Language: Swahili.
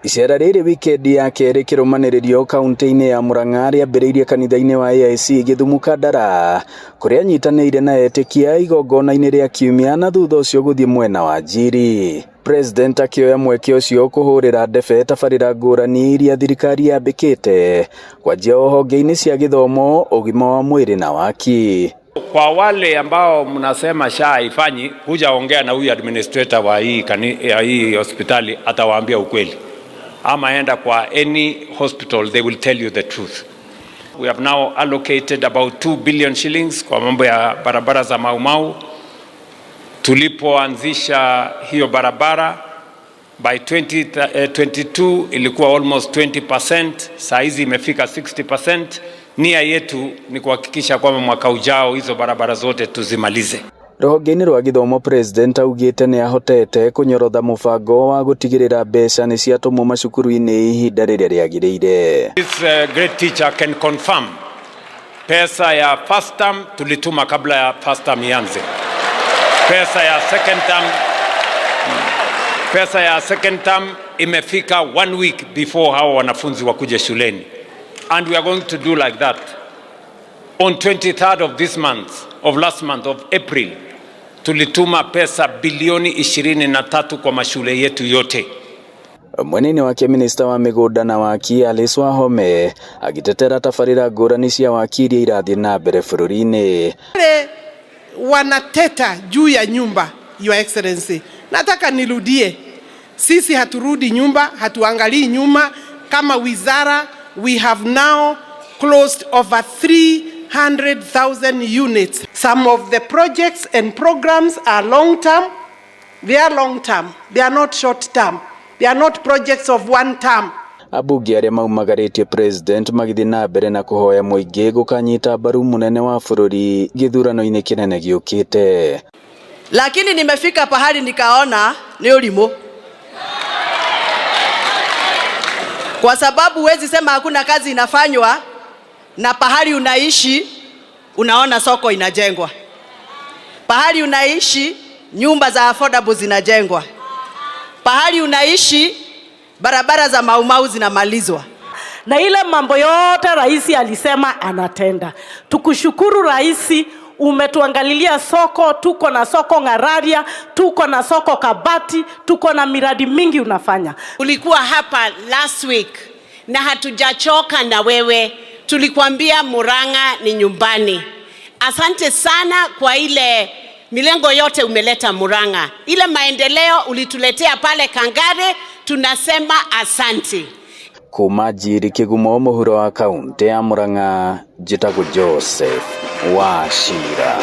Icera rĩrĩ wikendi ya kerĩ kĩrũmanĩrĩrio kaunti-inĩ ya Murang'a rĩambĩrĩirie kanitha-inĩ wa AIC Gĩthumu Kandara kũrĩa anyitanĩire na etĩkia igongona-inĩ rĩa kiumia na thutha ũcio gũthiĩ mwena wa Njiri. President akĩoya mweke ũcio kũhũrĩra ndebe tabarĩra ngũrani iria thirikari yambĩkĩte kwanjia o honge-inĩ cia gĩthomo, ũgima wa mwĩrĩ na waki. Kwa wale ambao mnasema SHA haifanyi, kuja ongea na huyu administrator wa hii, ya hii hospitali atawaambia ukweli, ama enda kwa any hospital, they will tell you the truth. We have now allocated about 2 billion shillings kwa mambo ya barabara za Mau Mau. Tulipoanzisha hiyo barabara by 2022 ilikuwa almost 20%, saa hizi imefika 60%. Nia yetu ni kuhakikisha kwamba mwaka ujao hizo barabara zote tuzimalize. Rũhonge-inĩ rwa gĩthomo President augĩte nĩ ahotete kũnyorotha mũbango wa gũtigĩrĩra mbeca nĩ ciatũmwo macukuru-inĩ ihinda rĩrĩa rĩagĩrĩire. This great teacher can confirm pesa ya first term tulituma kabla ya first term ianze. Pesa ya second term, pesa ya second term imefika one week before hawa wanafunzi wakuje shuleni, and we are going to do like that. On 23rd of this month, of last month of April, tulituma pesa bilioni 23 kwa mashule yetu yote. Mwena-inĩ wake minista wa mĩgũnda na waki Alice Wahome agĩtetera tabarĩra ngũrani cia waki iria irathiĩ na mbere bũrũri-inĩ. Wale wanateta juu ya nyumba, Your Excellency, nataka nirudie, sisi haturudi nyumba, hatuangalii nyuma. Kama wizara we have now closed over 300,000 units. Some of the projects and programs are long term. They are long term. They are not short term. They are not projects of one term. Ambunge arĩa maumagarĩtie President magĩthiĩ na mbere na kũhoya mũingĩ gũkanyita mbaru mũnene wa bũrũri gĩthurano-inĩ kĩnene gĩũkĩte. Lakini nimefika pahali nikaona ni ũrimũ, kwa sababu huwezi sema hakuna kazi inafanywa na pahali unaishi unaona soko inajengwa, pahali unaishi nyumba za affordable zinajengwa, pahali unaishi barabara za Maumau zinamalizwa. Na ile mambo yote rais alisema anatenda. Tukushukuru rais, umetuangalilia soko, tuko na soko Ng'araria, tuko na soko Kabati, tuko na miradi mingi unafanya. Ulikuwa hapa last week na hatujachoka na wewe, tulikuambia Murang'a ni nyumbani. Asante sana kwa ile milengo yote umeleta Murang'a, ile maendeleo ulituletea pale Kangare, tunasema asante. Kuma Njiri Kigumo mũhuro wa kaunti ya Murang'a, njĩtagwo Joseph Wachira.